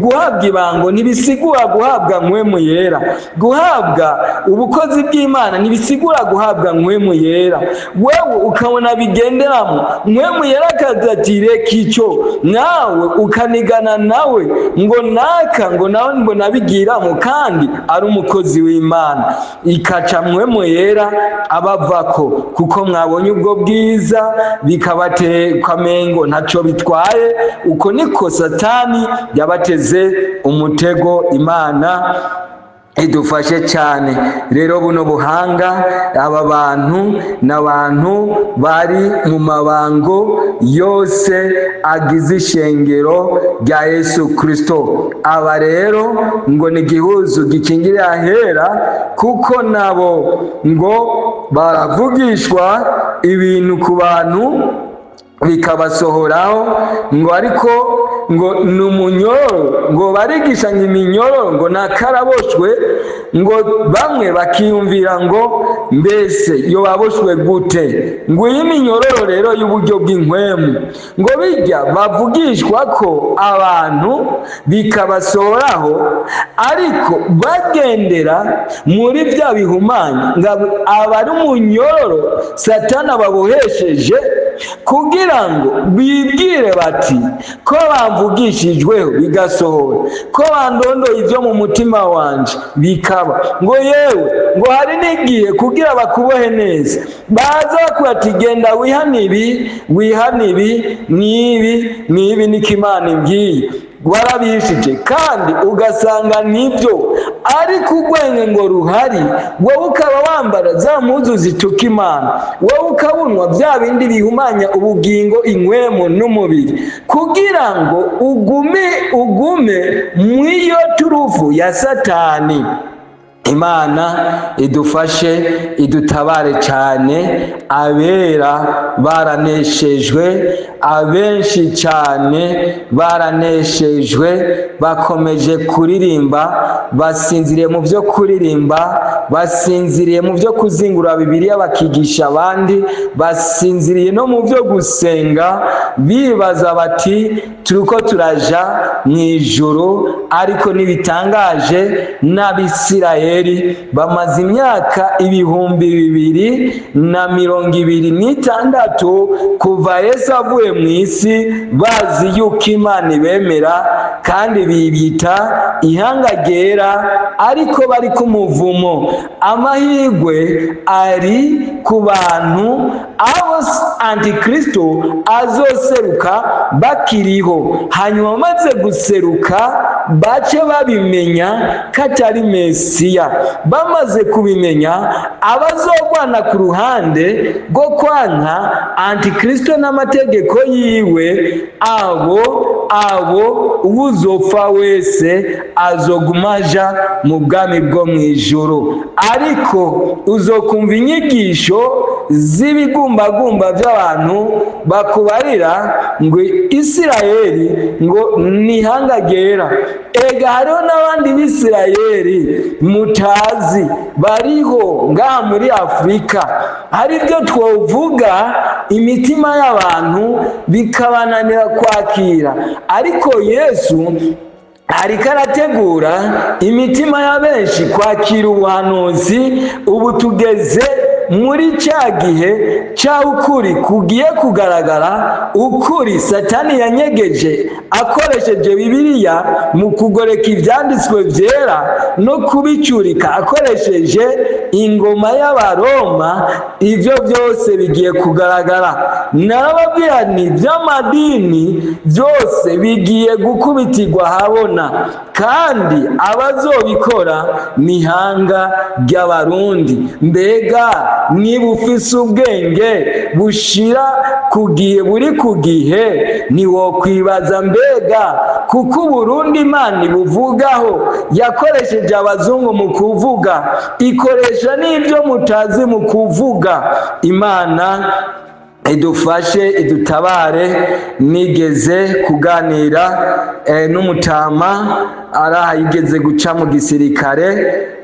guhabwa ibango ntibisigura guhabwa Mpwemu Yera, guhabwa ubukozi bw'Imana ntibisigura guhabwa Mpwemu Yera. Wewe ukabona bigenderamo Mpwemu Yera, akaza ati: "Reka icyo", nawe ukanigana nawe ngo naka, ngo nawe ngo nabigiramo kandi ari umukozi w'Imana, ikaca Mpwemu Yera abavako, kuko mwabonye ubwo bwiza bikabateka amengo ntacyo bitwaye. Uko niko Satani yabateze umutego. Imana idufashe cyane. Rero buno buhanga, aba bantu ni abantu bari mu mabango yose agize ishengero rya Yesu Kirisito. Aba rero ngo ni igihuzu gikingiriye ahera, kuko nabo ngo baravugishwa ibintu ku bantu bikabasohoraho, ngo ariko ngo ni umunyororo, ngo barigishanya iminyororo, ngo nakaraboshwe, ngo bamwe bakiyumvira ngo mbese yo baboshwe gute? Ngo iyi minyororo rero y'uburyo bw'inkwemu, ngo bijya bavugishwa ko abantu bikabasohoraho, ariko bagendera muri bya bihumanya, ngo aba ari umunyororo Satani ababohesheje kugira ngo bibwire bati: "Ko bamvugishijweho bigasohora, ko bandondoye ibyo mu mutima wanje bikaba." Ngo yewe, ngo hari n'igihe kugira bakubohe neza baza bakubwira ati: "Genda wihane ibi, wihane ibi n'ibi n'ibi, niko Imana imbwiye." Warabishije kandi ugasanga nibyo, ariko urwenge ngo ruhari, wowe ukaba wambara za mpuzu zituka Imana, wowe ukabunwa bya bindi bihumanya ubugingo, inkwemu n'umubiri, kugira ngo ugume ugume mu iyo turufu ya Satani. Imana idufashe, idutabare cyane. Abera baraneshejwe, abenshi cyane baraneshejwe, bakomeje kuririmba, basinziriye mu byo kuririmba, basinziriye mu byo kuzingura Bibiliya bakigisha abandi, basinziriye no mu byo gusenga, bibaza bati: "Turiko turaja mu ijuru." Ariko ntibitangaje, n'Abisirayeli bamaze imyaka 2026 kuva Yesu avuye mu isi bazi yuko Imana ibemera, kandi bibita ihanga ryera, ariko bari ku muvumo. Amahirwe ari ku bantu abo Antikristo azoseruka bakiriho, hanyuma amaze guseruka bace babimenya ko atari Mesiya. Bamaze kubimenya, abazogwana ku ruhande rwo kwanka Antikristo n'amategeko yiwe, abo uwuzopfa wese azoguma aja mu bwami bwo mu ijuru. Ariko uzokumva inyigisho z'ibigumbagumba by'abantu bakubarira ngo Isirayeli ngo ni ihanga ryera. Ega hariho n'abandi Bisirayeli mutazi bariho ngaha muri Afurika. Hari ibyo twovuga imitima y'abantu bikabananira kwakira, ariko Yesu ariko arategura imitima ya benshi kwakira ubuhanuzi. Ubu tugeze muri cya gihe cya ukuri kugiye kugaragara, ukuri Satani yanyegeje akoresheje Bibiliya mu kugoreka ibyanditswe byera no kubicurika akoresheje ingoma y'Abaroma. Ibyo byose bigiye kugaragara. Narababwira ni by'amadini byose bigiye gukubitirwa habona. Kandi abazobikora ni ihanga ry'Abarundi. Mbega niba ufise ubwenge bushira ku gihe, buri ku gihe, ntiwokwibaza mbega kuko Uburundi Imana ibuvugaho, yakoresheje abazungu mu kuvuga, ikoresha n'ibyo mutazi mu kuvuga. Imana idufashe, idutabare. Nigeze kuganira n'umutama araha, yigeze guca mu gisirikare,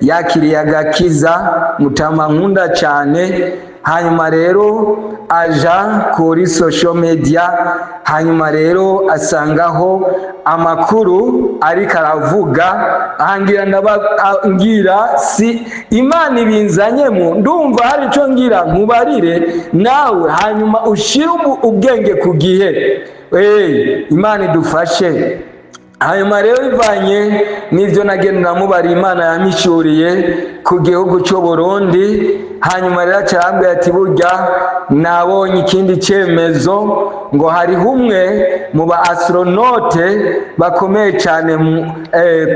yakiriye agakiza, mutama nkunda cyane. Hanyuma rero aja kuri social media, hanyuma rero asangaho amakuru ariko aravuga ahangira. Ngira si Imana ibinzanyemo, ndumva hari ico ngira nkubarire nawe, hanyuma ushire ubwenge ku gihe. Imana idufashe. Hanyuma rero bivanye n'ibyo nagenda namubariye, Imana yampishuriye ku gihugu cy'u Burundi. Hanyuma rero acarambwira ati: "Burya nabonye ikindi cyemezo ngo hariho umwe mu ba astronaute bakomeye cyane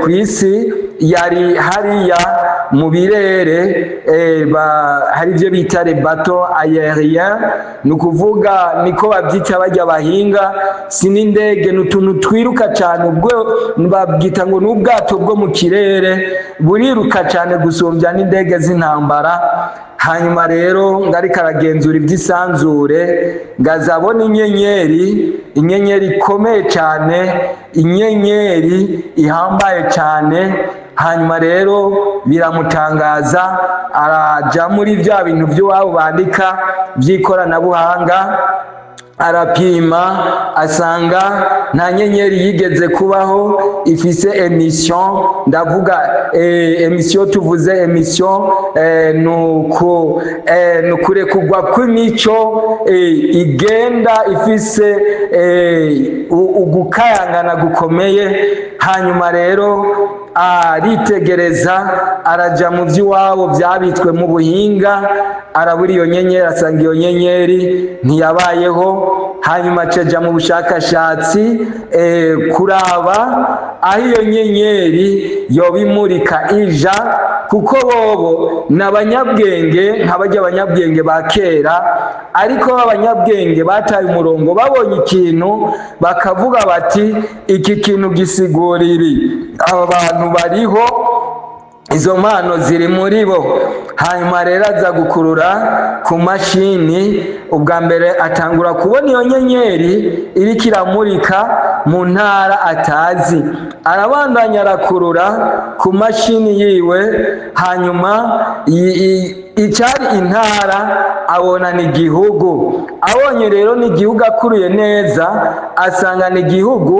ku isi, yari hariya mu birere, hari ibyo bita les bateaux aériens, ni ukuvuga niko babyita bajya bahinga, si n'indege, ni utuntu twiruka cyane, ubwo babwita ngo ni ubwato bwo mu kirere, buriruka cyane gusumbya n'indege z'intambara. Hanyuma rero ngariko aragenzura iby'isanzure, ngazabona inyenyeri, inyenyeri ikomeye cyane, inyenyeri ihambaye cyane. Hanyuma rero biramutangaza, araja muri bya bintu by'iwabo bandika by'ikoranabuhanga, arapima, asanga nta nyenyeri yigeze kubaho ifise émission. Ndavuga émission, tuvuze émission, nuko nukurekurwa kw'imico igenda ifise ugukayangana gukomeye. Hanyuma rero aritegereza, araja mu by'iwabo byabitswe mu buhinga, arabura iyo nyenyeri, asanga iyo nyenyeri ntiyabayeho. Hanyuma acaja mu bushakashatsi kuraba aho iyo nyenyeri yoba imurika ija, kuko bobo ni abanyabwenge nka barya abanyabwenge ba kera, ariko b'abanyabwenge bataye umurongo, babonye ikintu bakavuga bati: "Iki kintu gisigura ibi, aba bantu bariho, izo mpano ziri muri bo." Hanyuma rero aza gukurura ku mashini, ubwa mbere atangura kubona iyo nyenyeri iriko iramurika mu ntara atazi. Arabandanya arakurura ku mashini yiwe, hanyuma icyari intara abona ni igihugu. Abonye rero ni igihugu, akuruye neza asanga ni igihugu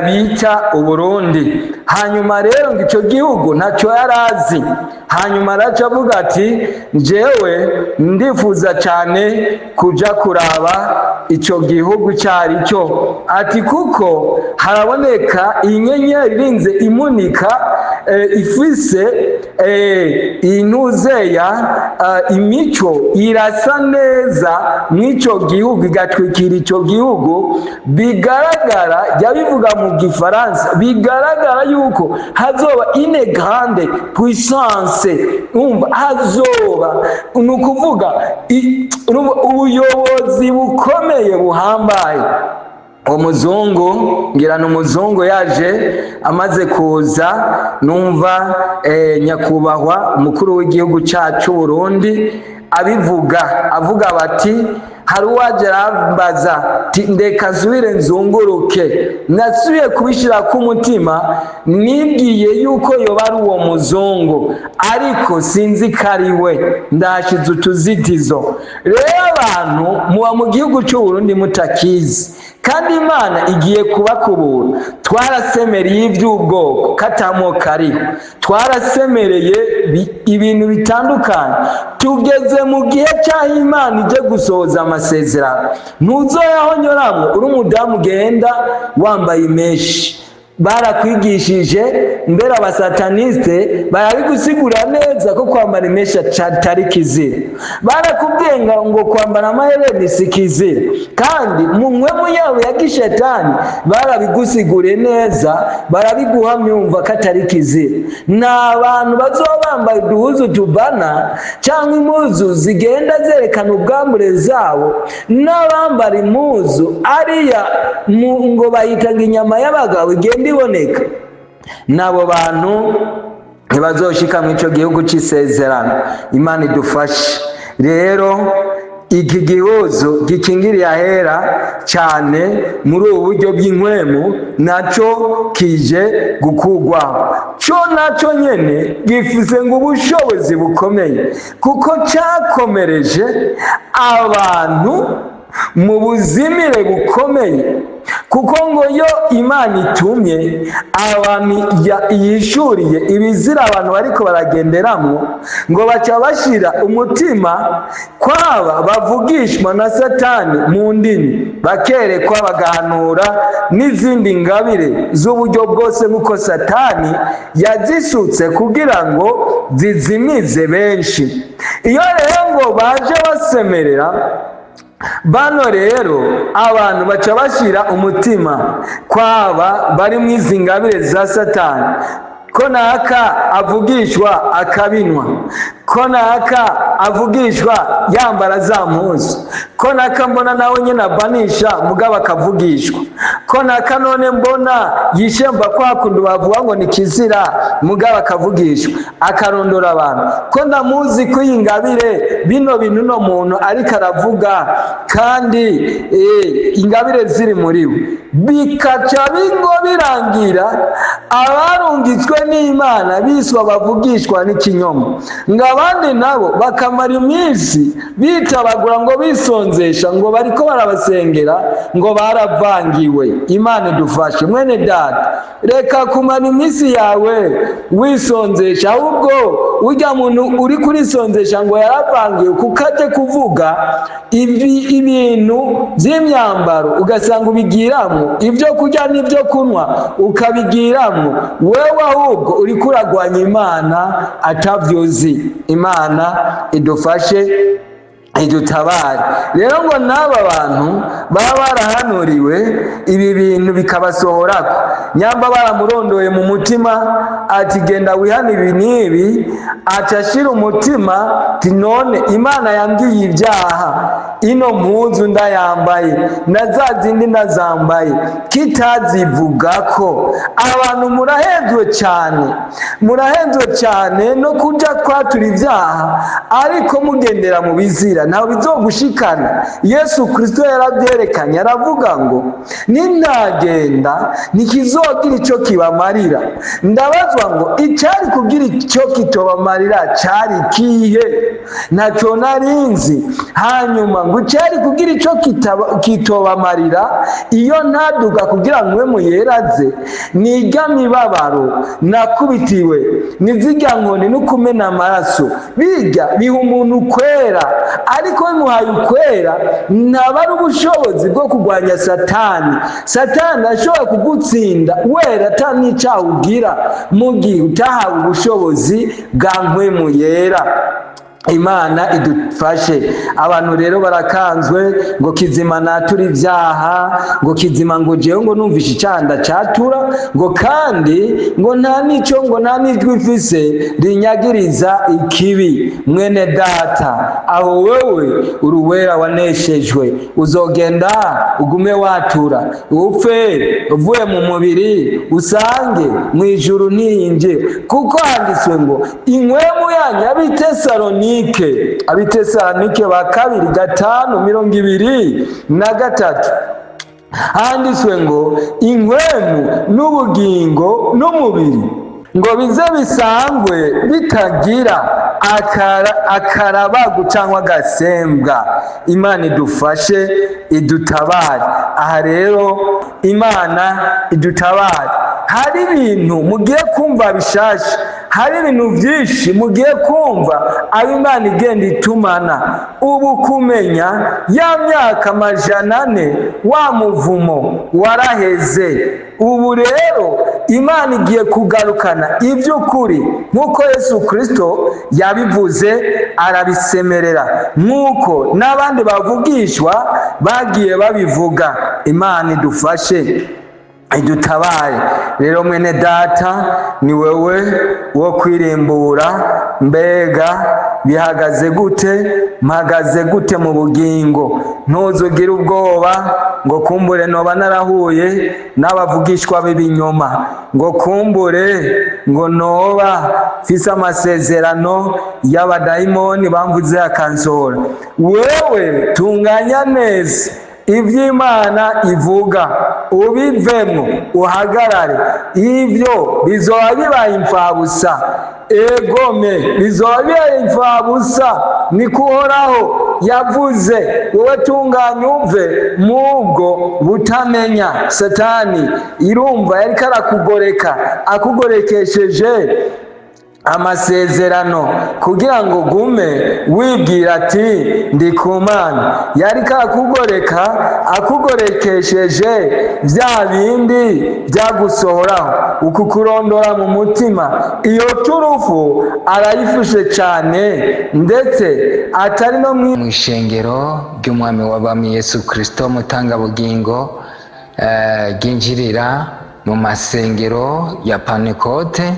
bita Uburundi. Hanyuma rero ngo icyo gihugu ntacyo yari azi. Hanyuma araca avuga ati: "Njyewe ndifuza cyane kuja kuraba icyo gihugu cyari cyo." Ati: "Kuko haraboneka inyenyeri irinze imunika, ifise intuzeya, imico irasa neza mw'icyo gihugu, igatwikira icyo gihugu, bigaragara." Jya bivuga mu Gifaransa, bigaragara yuko hazoba une grande puissance. Umva, hazoba ni ukuvuga ubuyobozi bukomeye buhambaye. Umuzungu, ngira ni umuzungu yaje, amaze kuza numva nyakubahwa umukuru w'igihugu cyacu Burundi abivuga, avuga bati: "Hari uwaje arambaza ti ndeka nsubire nzunguruke." Nasubiye kubishyira ku mutima, nibwiye yuko yoba ari uwo muzungu, ariko sinzi ko ari we, ndashize utuzitizo. Rero abantu muba mu gihugu cy'u Burundi mutakizi, kandi Imana igiye kubakubura. Twarasemereye iby'ubwoko katamoko ariho, twarasemereye ibintu bitandukanye. Tugeze mu gihe cy'aho Imana ijye gusohoza amasezerano. Ntuzayahonyoramo uri umudamu ugenda wambaye imeshi. Barakwigishije mbere, abasataniste barabigusigura neza ko kwambara imesha atari kizira. Barakubwiye ngo kwambara amahereni si kizira, kandi mu nkwemu yabo ya gishetani barabigusiguriye neza, barabiguhamya, wumva ko atari kizira. Ni abantu bazoba bambaye uduhuzu tubana cyangwa impuzu zigenda zerekana ubwambure zabo, n'abambara impuzu ariya ngo bayita ngo inyama y'abagabo igenda iboneka. N'abo bantu ntibazoshika mu ico gihugu c'isezerano. Imana idufashe. Rero iki gihuzu gikingiriye ahera cyane muri ubu buryo bw'inkwemu nacyo kije gukugwaho. Cyo nacyo nyene gifise ngo ubushobozi bukomeye, kuko cyakomereje abantu mu buzimire bukomeye, kuko ngo yo Imana itumye abantu yishuriye ibizira abantu bariko baragenderamwo, ngo baca bashira umutima kwaba bavugishwa na Satani mu ndimi, bakerekwa, bagahanura, n'izindi ngabire z'uburyo bwose, nk'uko Satani yazisutse kugira ngo zizimize benshi. Iyo rero ngo baje basemerera bano, rero abantu baca bashyira umutima kwaba bari mu izi ngabire za Satani, ko naka avugishwa akabinwa, ko naka avugishwa yambara za mpuzu, ko naka mbona nawe nyine abanisha mugabo akavugishwa, ko naka none mbona yishemba kwa kundi bavuga ngo ni kizira mugabo akavugishwa, akarondora abantu, ko ndamuzi ko iyi ngabire, bino bintu uno muntu ariko aravuga, kandi ingabire ziri muri we. Bikaca bingo birangira abarungitswe n'Imana biswa bavugishwa n'ikinyoma, ngo abandi nabo bakamara iminsi bitabagura ngo bisonzesha, ngo bariko barabasengera, ngo baravangiwe. Imana idufashe. Mwene data, reka kumara iminsi yawe wisonzesha. Ahubwo ujya muntu uri kurisonzesha ngo yaravangiwe kuko aje kuvuga ibintu by'imyambaro, ugasanga ubigiramo ibyo kurya n'ibyo kunywa, ukabigiramo wewe, ahubwo uri kuragwanya Imana atavyuzi. Imana idufashe, idutabare. Rero ngo n'aba bantu baba barahanuriwe ibi bintu bikabasohorako, nyamba baramurondoye mu mutima ati: "Genda wihane ibi n'ibi", aca ashira umutima ati: "None Imana yambwiye ibyaha, ino mpuzu ndayambaye na za zindi ndazambaye kitazivugako." Abantu murahenzwe cyane, murahenzwe cyane no kuja kwatura ibyaha, ariko mugendera mu bizira, ntawe bizogushikana. Yesu Kristo yarabyerekanye, aravuga ngo: "Nintagenda ntikizogira icyo kibamarira." Ndabazwa ngo icyari kugira icyo kitobamarira cyari kihe? Ntacyo narinzi. Hanyuma ngo icyari kugira icyo kitobamarira iyo ntaduga kugira ngo muyeraze, niga mibabaro nakubitiwe, nizirya nkoni no kumena amaraso, bijya biha umuntu kwera, ariko bimuhaye ukwera ntaba ari ubushobozi bwo kurwanya Satani. Satani ashobora kugutsinda wera ata n'icyaha ugira, mu gihe utahawe ubushobozi bwa Mpwemu Yera. Imana idufashe. Abantu rero barakanzwe ngo kizima natura ibyaha, ngo kizima, ngo jewe ngo numvishe icyaha ndacatura, ngo kandi ngo nta n'icyo, ngo nta n'ijwi mfise rinyagiriza ikibi. Mwene data, aho wewe uruwera waneshejwe, uzogenda ugume watura, upfe uvuye mu mubiri, usange mu ijuru ntiyinjire, kuko handitswe ngo inkwemu yanyu, Abitesalonike, Abitesalonike ba kabiri 5:23, handitswe ngo inkwemu n'ubugingo n'umubiri ngo bize bisangwe bitagira akarabagu cyangwa agasembwa. Imana idufashe, idutabare. Aha rero Imana idutabare. Hari ibintu mugiye kumva bishasha. Hari ibintu byinshi mugiye kumva aho Imana igenda itumana. Ubu kumenya ya myaka 400 wa muvumo waraheze. Ubu rero Imana igiye kugarukana iby'ukuri nk'uko Yesu Kirisito yabivuze, arabisemerera, nk'uko n'abandi bavugishwa bagiye babivuga. Imana idufashe, idutabare. Rero mwene data, ni wewe wo kwirimbura. Mbega bihagaze gute? Mpagaze gute mu bugingo? Ntuzugire ubwoba ngo kumbure noba narahuye n'abavugishwa b'ibinyoma, ngo kumbure ngo noba mfise amasezerano y'abadayimoni bamvuze akansohora. Wewe tunganya neza iby'Imana ivuga, ubivemo, uhagarare. Ibyo bizoba bibaye imfabusa. Egome, bizoba bibaye imfabusa, niko Uhoraho yavuze. Wowe tunganya uve mubwo butamenya. Satani irumva yariko arakugoreka, akugorekesheje amasezerano kugira ngo gume wibwira ati ndi ku Mana. Yariko akugoreka, akugorekesheje bya bindi byagusohoraho, uku kurondora mu mutima. Iyo turufu arayifushe cyane, ndetse atari no mu ishengero ry'Umwami w'Abami Yesu Kirisito Mutangabugingo, ryinjirira mu masengero ya Pantekote,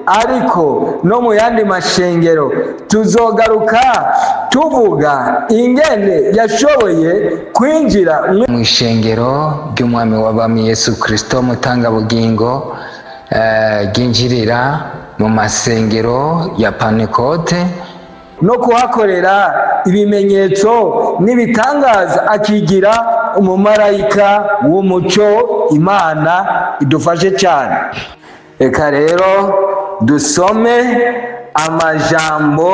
ariko no mu yandi mashengero. Tuzogaruka tuvuga ingene yashoboye kwinjira mu ishengero ry'Umwami w'Abami Yesu Kirisito Mutangabugingo, ryinjirira mu masengero ya Pantekote, no kuhakorera ibimenyetso n'ibitangaza, akigira umumarayika w'umuco. Imana idufashe cyane. Reka rero dusome amajambo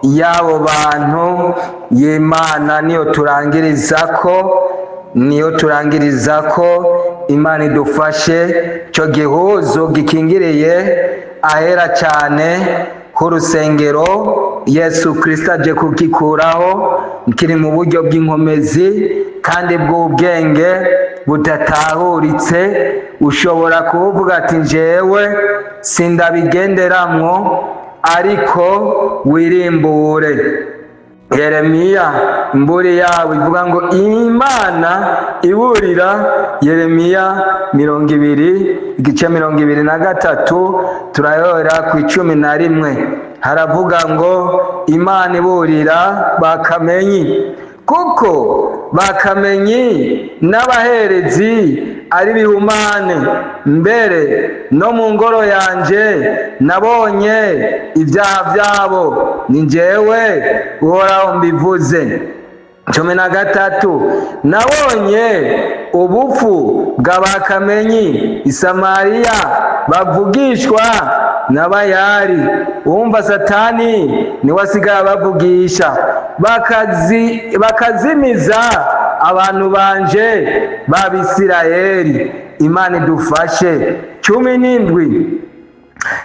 y'abo bantu y'Imana, niyo turangiriza ko. Imana idufashe. Cyo gihuzu gikingiriye ahera cyane h'urusengero, Yesu Kirisito aje kugikuraho. Kiri mu buryo bw'inkomezi kandi bw'ubwenge budatahuritse. Ushobora kuvuga ati njyewe sindabigenderamwo, ariko wirimbure. Yeremiya, imburi yabo ivuga ngo Imana iburira Yeremiya 20, igice 23, turayora ku 11. Haravuga ngo Imana iburira bakamenyi, kuko bakamenyi n'abaherezi ari bihumane. Mbere no mu ngoro yanje nabonye ibyaha byabo, ni njyewe Uhoraho mbivuze. 13: nabonye ubupfu bw'abakamenyi i Samariya bavugishwa n'abayari. Wumva Satani niwe asigaye abavugisha, bakazimiza abantu banje b'Abisirayeli. Imana idufashe. 17: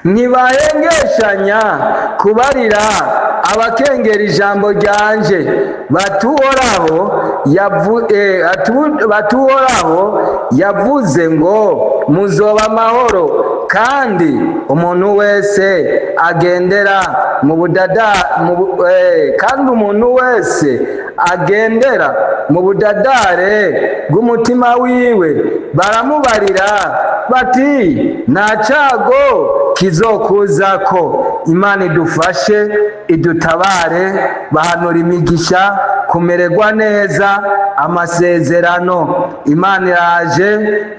ntibahengeshanya kubarira abakengera ijambo ryanje, batuhoraho yavuze ngo muzoba amahoro, kandi umuntu wese agendera mu budada kandi umuntu wese agendera mu budadare bw'umutima wiwe. Baramubarira bati nta cyago kizokuzako. Imana idufashe, idutabare. Bahanura imigisha, kumererwa neza, amasezerano. Imana iraje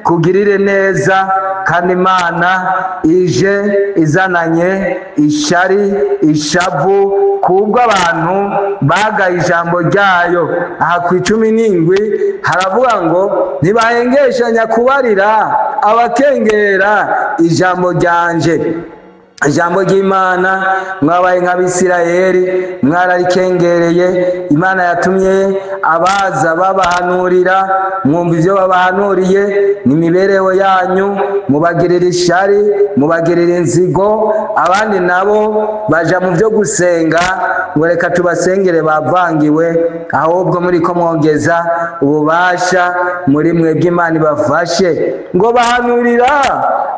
kugirire neza, kandi Imana ije izananye ishari, ishavu kubwo abantu bagaye ijambo ryayo. Aha ku 17 haravuga ngo ntibahengeshanya kubarira abakengera ijambo ryanje. Ijambo ry'Imana mwabaye nk'Abisirayeli, mwararikengereye. Imana yatumye abaza babahanurira, mwumva ibyo babahanuriye, n'imibereho yanyu mubagirira ishari, mubagirira inzigo. Abandi nabo baja mu byo gusenga ngo reka tubasengere bavangiwe, ahubwo muri ko mwongeza ububasha muri mwebwe. Imana ibafashe. Ngo bahanurira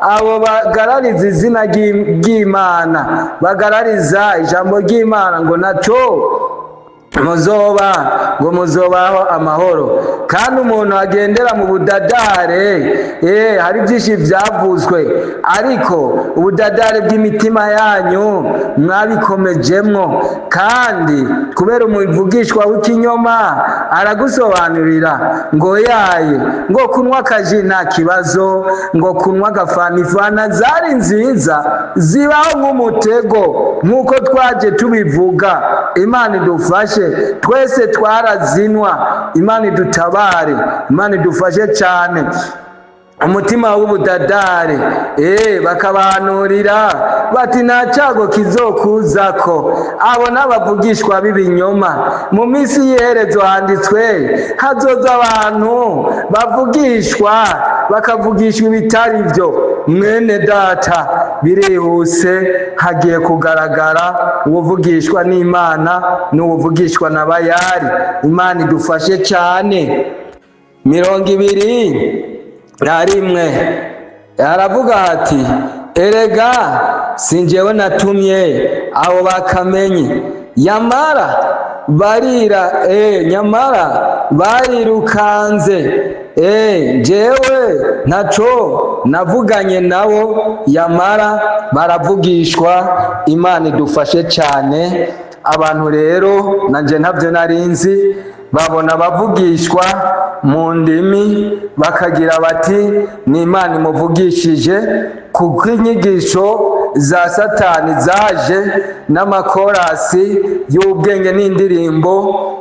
abo bagarariza izina ry'Imana, bagarariza ijambo ry'Imana, ngo naco muzoba, ngo muzobaho amahoro. Kandi umuntu agendera mu budadare, hari byinshi byavuzwe, ariko ubudadare bw'imitima yanyu mwabikomejemwo. Kandi kubera umuvugishwa w'ikinyoma aragusobanurira ngo yaye, ngo kunywa akaji nta kibazo, ngo kunywa agafanifana zari nziza, zibaho nk'umutego nk'uko twaje tubivuga. Imana idufashe, twese twarazinwa. Imana idutabare, Imana idufashe cyane. Umutima w'ubudadare, bakabahanurira bati nta cyago kizokuzako. Abo n'abavugishwa b'ibinyoma. Mu minsi y'iherezo handitswe hazoza abantu bavugishwa, bakavugishwa ibitari byo. Mwene data, birihuse, hagiye kugaragara uwuvugishwa n'Imana n'uwuvugishwa na Bayari. Imana idufashe cyane. 21 aravuga ati: "Erega si njyewe natumye abo bakamenye, yamara barira, nyamara barirukanze. Njyewe ntaco navuganye nabo, yamara baravugishwa." Imana idufashe cyane. Abantu rero nanje ntabyo narinzi, babona bavugishwa mu ndimi, bakagira bati ni Imana imuvugishije, kuko inyigisho za Satani zaje n'amakorasi y'ubwenge n'indirimbo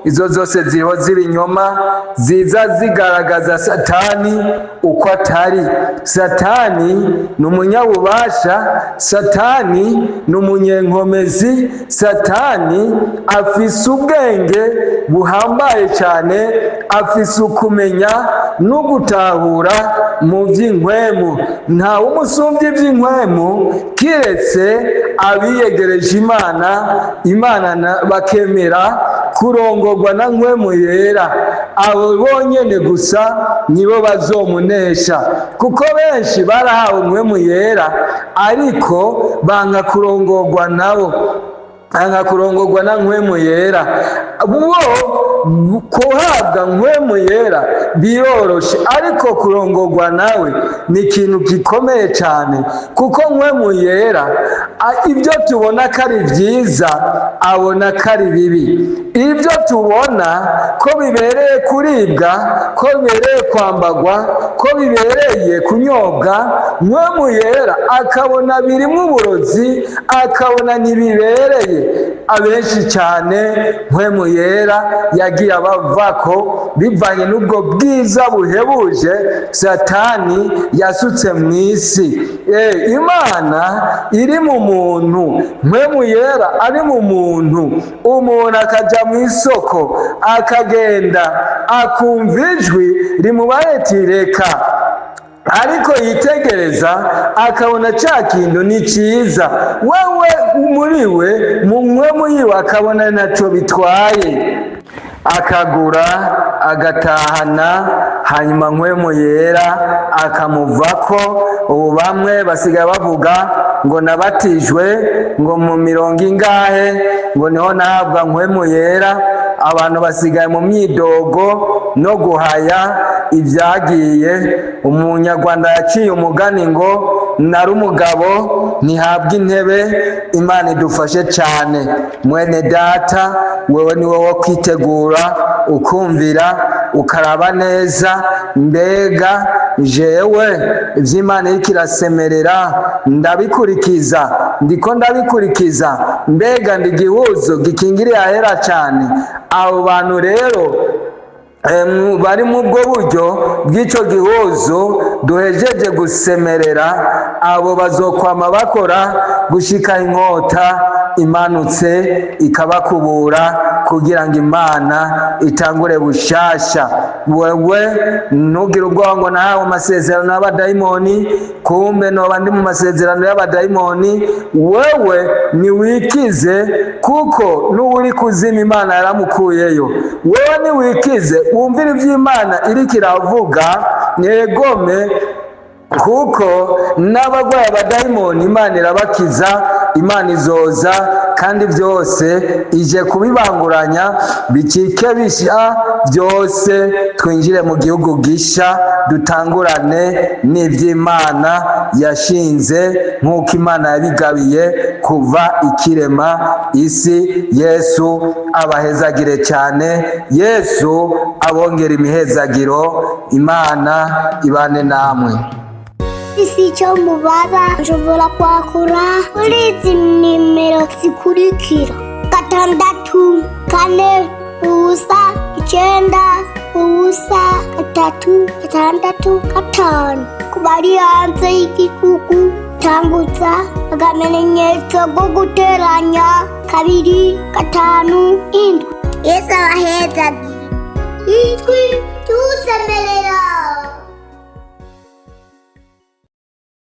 izo zose ziriho z'ibinyoma, ziza zigaragaza Satani uko atari. Satani ni umunyabubasha, Satani ni umunyenkomezi, Satani afise ubwenge buhambaye cyane, afise ukumenya no gutahura mu by'inkwemu. Ntawe umusumbya iby'inkwemu kiretse abiyegereje Imana, Imana bakemera kurongorwa na Nkwemu Yera. Abo bonyene gusa nibo bazomunesha, kuko benshi barahawe Nkwemu Yera ariko banga kurongorwa nabo, banga kurongorwa na Nkwemu Yera. Bo kuhabwa Nkwemu Yera biroroshe, ariko kurongorwa nawe ni ikintu gikomeye cyane, kuko Nkwemu Yera ibyo tubona ko ari byiza abona ko ari bibi, ibyo tubona ko bibereye kuribwa, ko bibereye kwambagwa, ko bibereye kunyobwa, Nkwemu Yera akabona birimo uburozi, akabona ntibibereye. Abenshi cyane Nkwemu Yera yagiye abavako bivanye n'ubwo bwiza buhebuje Satani yasutse mu isi. Imana iri mu muntu, Nkwemu Yera ari mu muntu, umuntu akajya mu isoko, akagenda akumva ijwi rimubaye ati reka, ariko yitegereza akabona cya kintu ni cyiza, wewe muri we mu nkwemu yiwe akabona ntacyo bitwaye, akagura agatahana, hanyuma Nkwemu Yera akamuvako. Ubu bamwe basigaye bavuga ngo nabatijwe ngo mu mirongo ingahe, ngo niho nahabwa Nkwemu Yera. Abantu basigaye mu myidogo no guhaya ibyagiye. Umunyarwanda yaciye umugani ngo nari umugabo ntihabwa intebe. Imana idufashe cyane. Mwene data, wewe ni wowe kwitegura, ukumvira, ukaraba neza: mbega jewe iby'Imana iriko irasemerera ndabikurikiza? Ndiko ndabikurikiza? Mbega ndi igihuzo gikingiriye ahera cyane? Abo bantu rero Bari mu bwo buryo bw'icyo gihuzu duhejeje gusemerera, abo bazokwama bakora gushika inkota imanutse ikabakubura, kugira ngo Imana itangure bushasha. Wewe ntugire ubwoba ngo nahawe amasezerano y'abadayimoni, kumbe noba ndi mu masezerano y'abadayimoni. Wewe niwikize, kuko n'uwuri kuzima Imana yaramukuyeyo. Wewe niwikize, wumvire iby'Imana iriko iravuga, mwegome, kuko n'abarwaye abadayimoni Imana irabakiza. Imana izoza kandi byose ije kubibanguranya, bicike bishya byose, twinjire mu gihugu gisha, dutangurane n'iby'Imana yashinze nk'uko Imana yabigabiye kuva ikirema isi. Yesu abahezagire cyane, Yesu abongera imihezagiro, Imana ibane namwe. Isi icyo mubaza, nshobora kwakura kuri izi nimero zikurikira: 640 90 365. Ku bari hanze y'igihugu, tangutsa akamenyetso ko guteranya 257. Yesu abaheza ijwi tusemerera.